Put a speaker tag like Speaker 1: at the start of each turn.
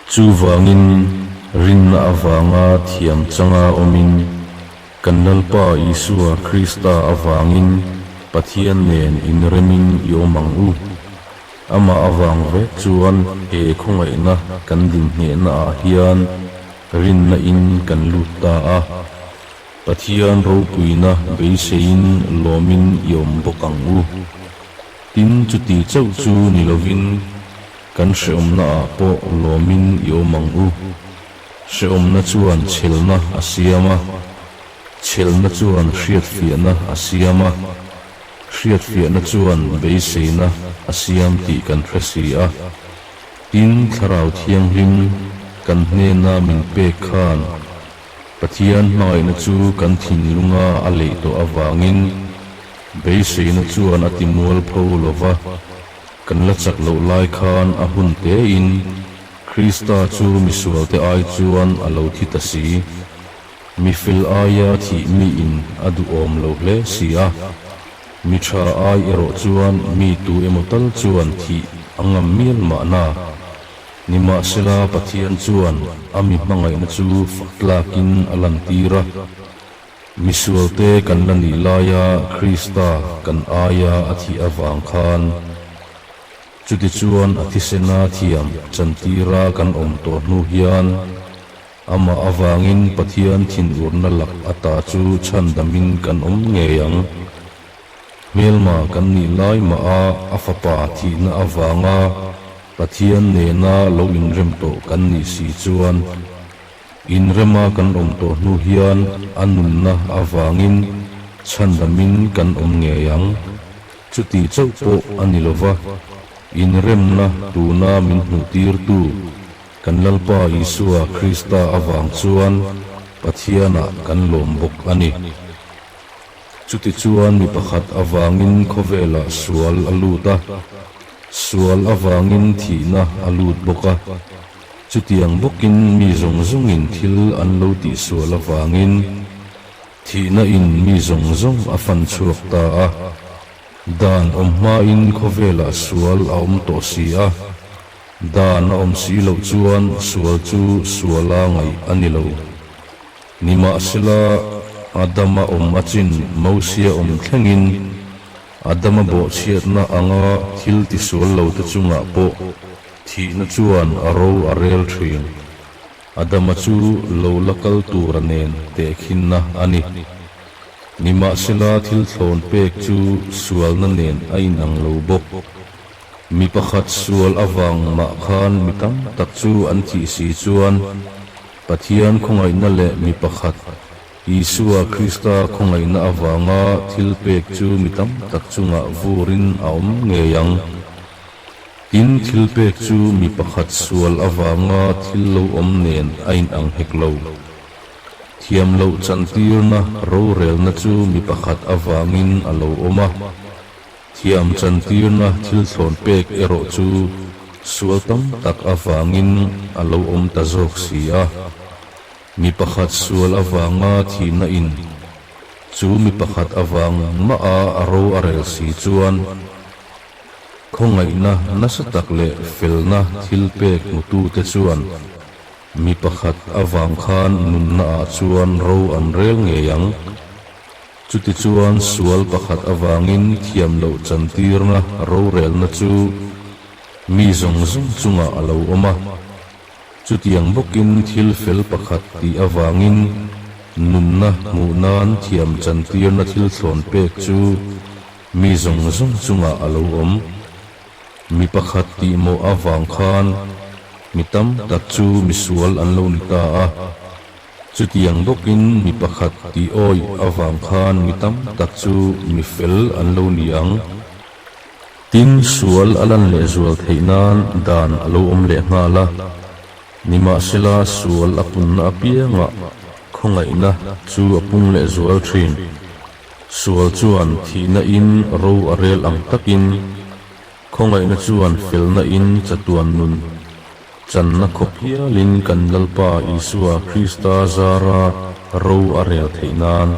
Speaker 1: Chuvangin rinna avanga thiam changa awmin kan Lalpa Isua Krista avangin Pathian nen inremin i awm ang u. Amah avang vek chuan he khawngaihna kan dinhnehna ah hian rinna in kan lut ta a. Pathian ropuina beiseiin lawmin i awm bawk ang u. Tin, chuti chauh chu ni lovin kan hrehawmna ah pawh lawmin i awm ang u. Hrehawmna chuan chhelna a siam a, chhelna chuan hriatfiahna a siam a, hriatfiahna chuan beiseina a siam tih kan hre si a. Tin, Thlarau Thianghlim kan hnena min pek khan Pathian hmangaihna chu kan thinlunga a leih tawh avangin beiseina chuan a timual pho lo va, kan la chak loh lai khan a hun tein Krista chu misualte ai chuan a lo thi ta si. Mi fel aia thih miin a duhawm lo hle si a, mi tha ai erawh chuan mi tu emaw tal chuan thih a ngam mial mahna. Nimahsela Pathian chuan a mi hmangaihna chu fak tlakin a lantir a. Misualte kan la nih laia Krista kan aia a thih avang khan, chutichuan a thisena thiam chantira kan awm tawh hnu hian amah avangin Pathian thinurna lak ata chu chhandamin kan awm ngei ang. Hmelma kan nih lai mah a a fapa thihna avanga Pathian nena lo inrem tawh kan nih si chuan, inrema kan awm tawh hnu hian a nunna avangin chhandamin kan awm ngei ang. Chuti chauh pawh a ni lova, inremna tuna min hmuhtirtu kan Lalpa Isua Krista avang chuan Pathianah kan lawm bawk a ni. Chutichuan mi pakhat avangin khawvelah sual a lut a, sual avangin thihna a lut bawk a. Chutiang bawkin mi zawng zawngin thil an lo tihsual avangin thihna in mi zawng zawng a fan chhuak ta a. Dan awm hmain khawvelah sual a awm tawh si a, dan a awm si loh chuan sual chu suala ngaih a ni lo. Nimahsela, Adama awm a chin Mosia awm thlengin Adama bawhchhiatna anga thil tisual lote chungah pawh thihna chuan a ro a rel thin. Adama chu lo la kal tura nen tehkhinna a ni. Nimahsela, thil thlawn pek chu sualna nen a inang lo bawk. Mi pakhat sual avang mah khan mi tam tak chu an thih si chuan, Pathian khawngaihna leh mi pakhat, Isua Krista khawngaihna avanga thil pek chu mi tam tak chungah vurin a awm ngei ang. Tin, thil pek chu mi pakhat sual avanga thil lo awm nen a inang hek lo. Thiam loh chantirna rorelna chu mi pakhat avangin a lo awm a. Thiam chantirna thil thlawn pek erawh chu sual tam tak avangin a lo awm ta zawk si a. Mi pakhat sual avanga thihna in chu mi pakhat avang mah a a ro a rel si chuan khawngaihna nasa tak leh felna thil pek hmutute chuan mi pakhat avang khan nunna ah chuan ro an rel ngei ang. Chutichuan sual pakhat avangin thiam loh chantirna rorelna chu mi zawng zawng chungah a lo awm a. Chutiang bawkin thil fel pakhat tih avangin nunna hmuh nan thiam chantirna thil thlawn pek chu mi zawng zawng chungah a lo awm. Mi pakhat tih mawh avang khan mi tam tak chu misual an lo ni ta a. Chutiang bawkin mi pakhat tih awih avang khan mi tam tak chu mi fel an lo ni ang. Tin, sual a lan lehzual theih nan dan a lo awm leh nghal a. Nimahsela, sual a punna apiangah khawngaihna chu a pung lehzual thin. Sual chuan thihna in ro a rel ang takin khawngaihna chuan felna in chatuan nun Channa khawp hialin kan Lalpa Isua Krista zara ro a rel theih nan.